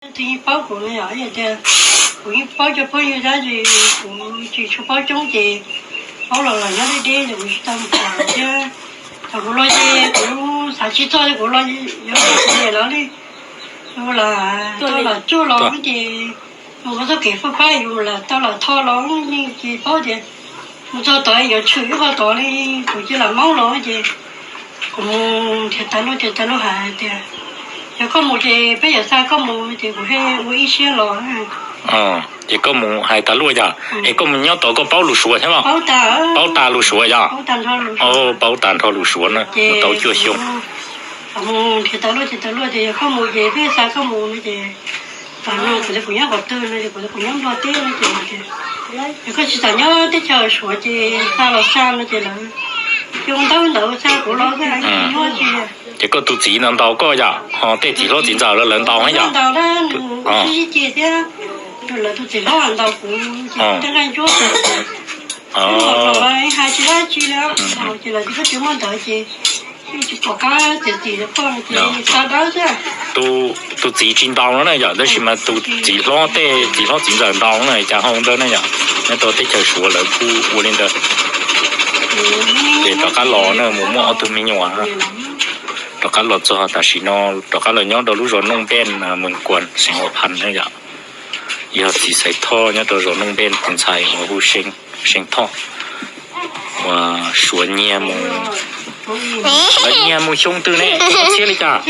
Tus yeej paub kuv no yog tias kuv yeej paub cov phooj ywg tab sis kuv tsis tshua paub coob ces paub los los nyob deb deb ces kuv tsis tau mus tham thiab. Thaum kuv los ces kuv xav tsis txog li kuv los yuav los kuv niam lawv li. Yus lam tau los tsuj los ces yus txoj kev faj fab yus lam tau los tho los yeej tsis paub tias mus txog tod yuav tshwm ib qho tod li. Kuv cia lam maub los ces kuv mus nrhiav tas luaj ces tas luaj hais tias yog koj mus ces peb yuav xa koj mus ces kuv thiaj ua ib siab los. Ces koj mus hais tas luaj yog es koj mus nyob tod koj paub lus Suav thiab los? Paub tas lus Suav yog? Paub tas nrho lus Suav na, tau cuaj xyoo. Mus nrhiav tas luaj ces tas luaj tias yog koj mus ces peb xa koj mus no ces tam no kuv tias kuv nyob qhov twg no ces kuv tias kuv nyob Nplog teb no ces yog koj tsis xav nyob teb chaws Suav ces xa los xa no ces lawv coj ntawv ntawd xa kuv los nyob tsis. Ces koj tus txiv no ntaus koj yom, ho tej txiv hlob txiv ntxawm lawv ntaus yom? Ntaus na, nws sib sib ceg thiab, lawv tus txiv hlob ntaus kuv ces tej nqaij ntsuab hais tsis dab tsi li, ces lawv tias koj tsis muaj ntawv ces yeej tsis pom qab txiav txim rau koj no ces xa dawb xwb. Tus txiv tsis ntaus no na yom, tab sis mas tus txiv hlob tej txiv hlob txiv ntxawm ntaus na, cas hau ntawd na yom, nyob rau teb chaws Suav lawv kuj ua li ntawd. Ces rov qab los na mus muaj ob tug me nyuam, rov qab los txog tam sim no, rov qab los nyob rau lub zos Nooj Npej, Mees Kuas, xeev Huas Phas na yom. Yog txiv Xaiv Thoj nyob rau zos Nooj Npej, tus ntxhais uas hu Xeev Thoj uas Suav nyiag mus, lawv nyiag mus xyoo twg ne, ob txhiab li cas?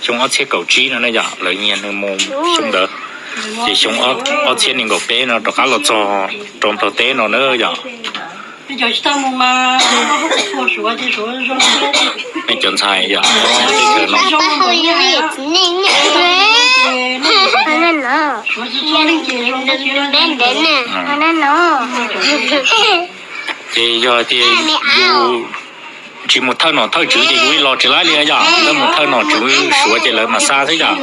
Xyoo ob txhiab kaum tsib no na yom, lawv nyiag nws mus xyoo ntawd. Ces xyoo ob txhiab nees nkaum peb no rov qab los txog rau Nplog teb no na yom. Nej cov ntxhais yom, ces yog tias yus tsis mus thawj nom thawj tswv ces yus los tsis laib li yom, lawv mus thawj nom tswv Suav ces lawv mam xa xwb yom.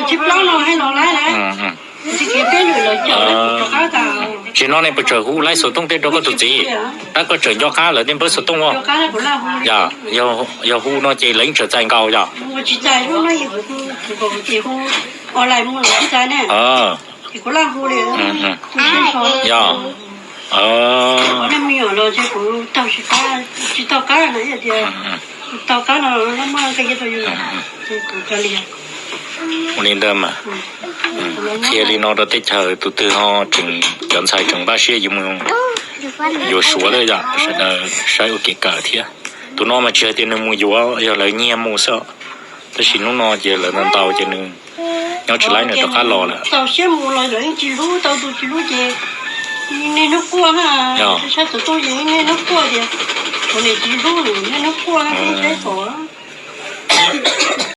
Tsis no nej puas tsawg hu laib xov tooj tej rau koj tus txiv, tab koj tseem nco qab lawv tej npawb xov tooj os? Yog hu no ces lawv yeej tseem txais nkaus yom? Yog, ua li ntawd mas, qhia li no rau teb chaws tus twg ho tseem cov ntxhais tseem npaj siab yuav mus yuav Suav lawm yom, sawv daws saib ua kev kawm thiab. Tus no mas tsis hais tias nws mus yuav, yog lawv nyiag mus xwb, tab sis hnub no ces lawv ntaus ntaus ces nws nyob tsis laib nws rov qab los lawm. Tau siab mus los yeej tsis hlub, tau tus tsis hlub ces niaj hnub quaj na. Saib xov tooj ces niaj hnub quaj tias kuv niam tsis hlub, niaj hnub quaj na, saib pom.